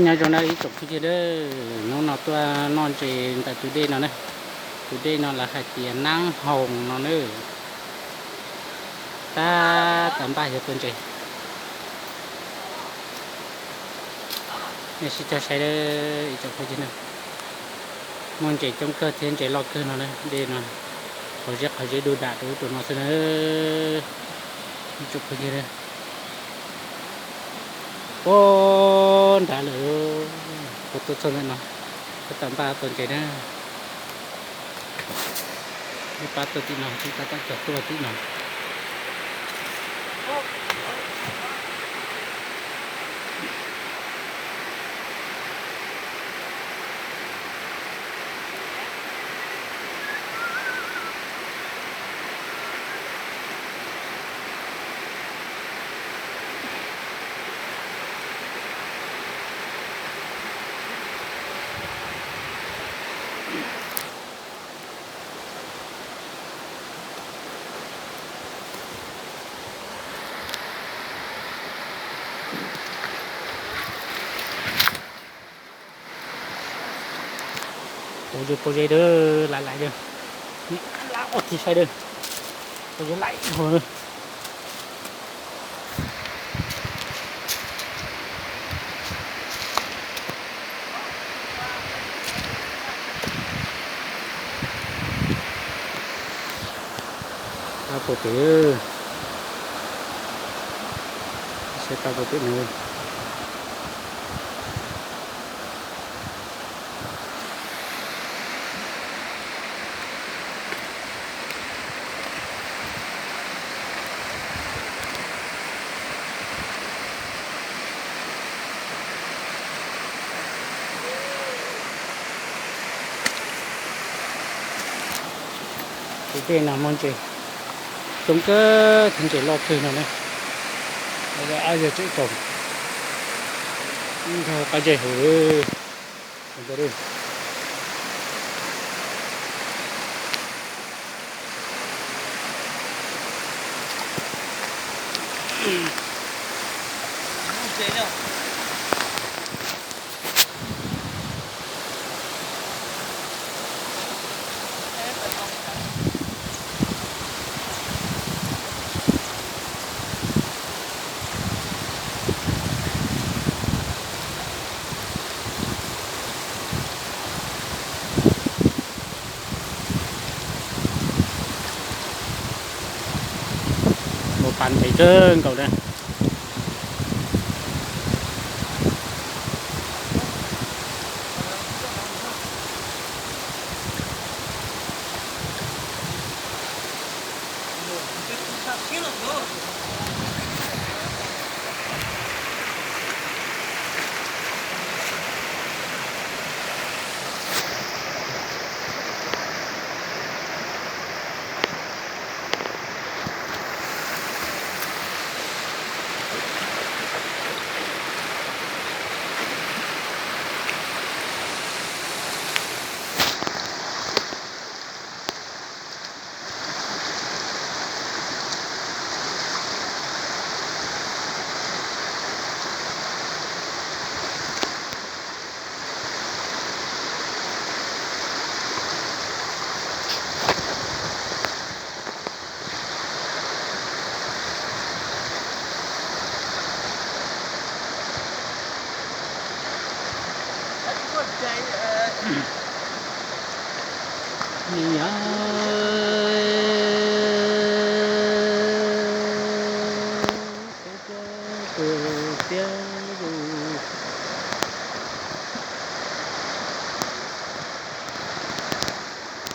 Nyob zoo na ib tsoom phooj ywg, hnub no tuaj noj ntses ntawm tus dej no na. Tus dej no lawv hais tias Nab Hoos no na. Tab tom npaj yuav tua ntses. Nej sib cog saib ib tsoom phooj ywg na. Muaj ntses coob kawg thiab ntses loj kawg no na. Dej no qhov zeb qhov zeb du dam rau ub rau no xwb na. Ib tsoom phooj ywg, puag nrad lawm, kuv tuaj txog ntawm no, tab tom npaj tua ntses na. Ib pab tuaj tim no, ib pab tab tom tuaj tim no. Tus yus pob zeb dawb lais lais dawb, lab ua ti sai dawb, pob zeb lais hua dawb. Pab puag pem, saib pab puag pem no. Tus dej no muaj ntses coob kawg thiab ntses loj kawg no na. Ab yog tseem tsaus, ib nrog qab zej hauv. Ua pa ntev kawg nkaus na.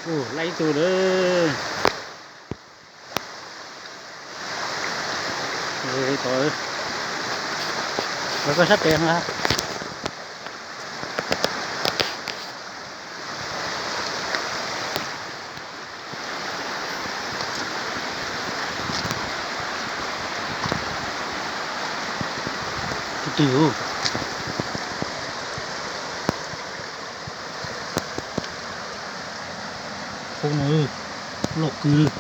Ua, lab ib tug lawm. Tod, lawv koj sab pem no. Tus twg? Khau no, loj kawg.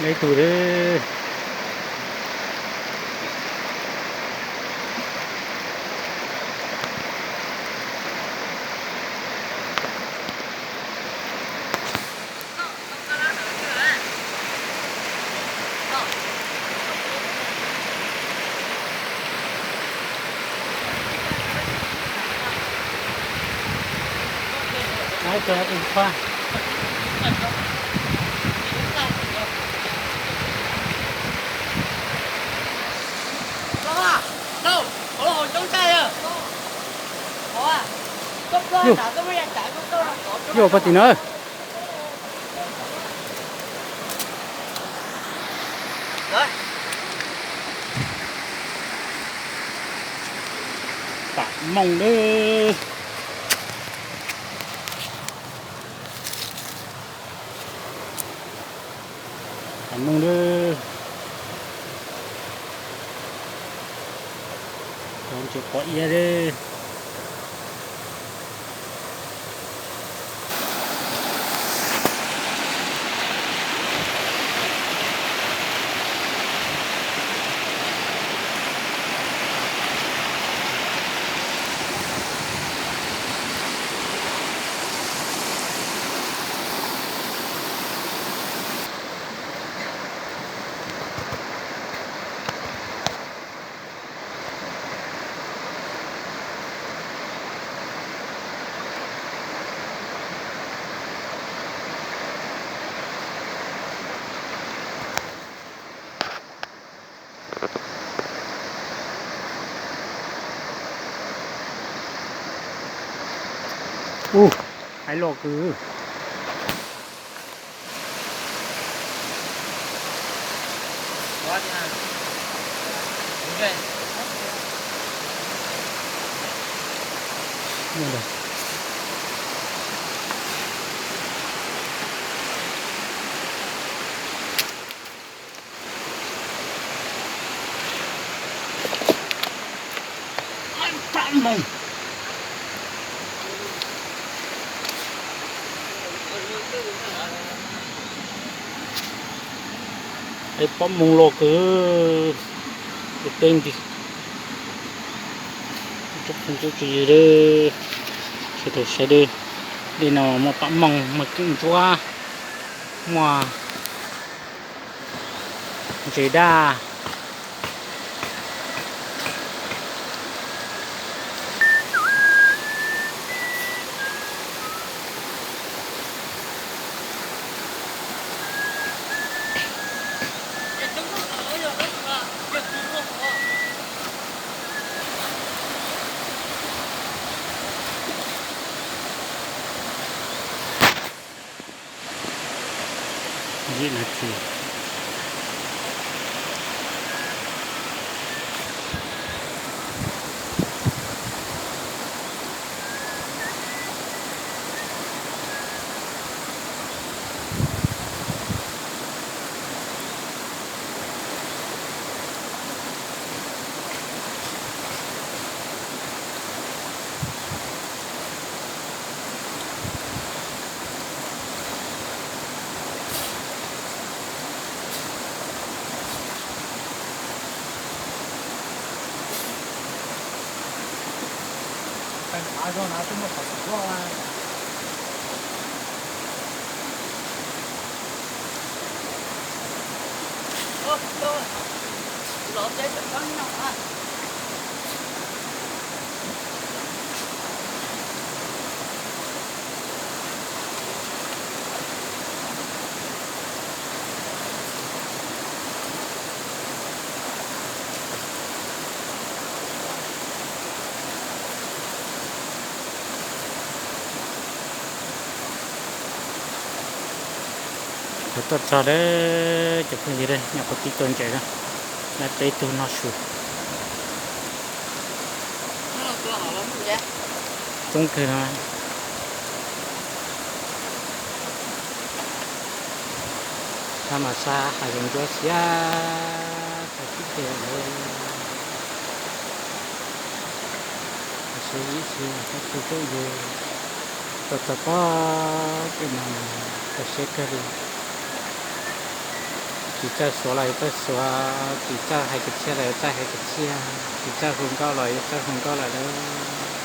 Ib tug de. Yuj, puag tim na. Pam mooj lawm. Pam mooj lawm. Cov ntses pom iab lawm. Ub, hais loj kawg. Pom mooj loj kawg, teb nti. Tsob phooj tsob ywg, sawv daws saib dej, dej no muaj pam mooj, muaj keeb ntsuab, muaj ntses daj. Yim nas this. Thaum tuaj txog lawm cov phooj ywg, nyob qhov tib tuaj ntses na, nab peb tug noj su. Coob kawg no. Sab mas sab, hav zoov ntsuab xiab tag tib pliag lawm. Ib txhia pab txhia caum yus, tau txog pab pem no, tau siab kawg li. Tsis txawj suav los yuav txawj suav, tsis txawj hais kwv txhiaj los yuav txawj hais kwv txhiaj, tsis txawj hu nkauj los yuav txawj hu nkauj lawm lauj.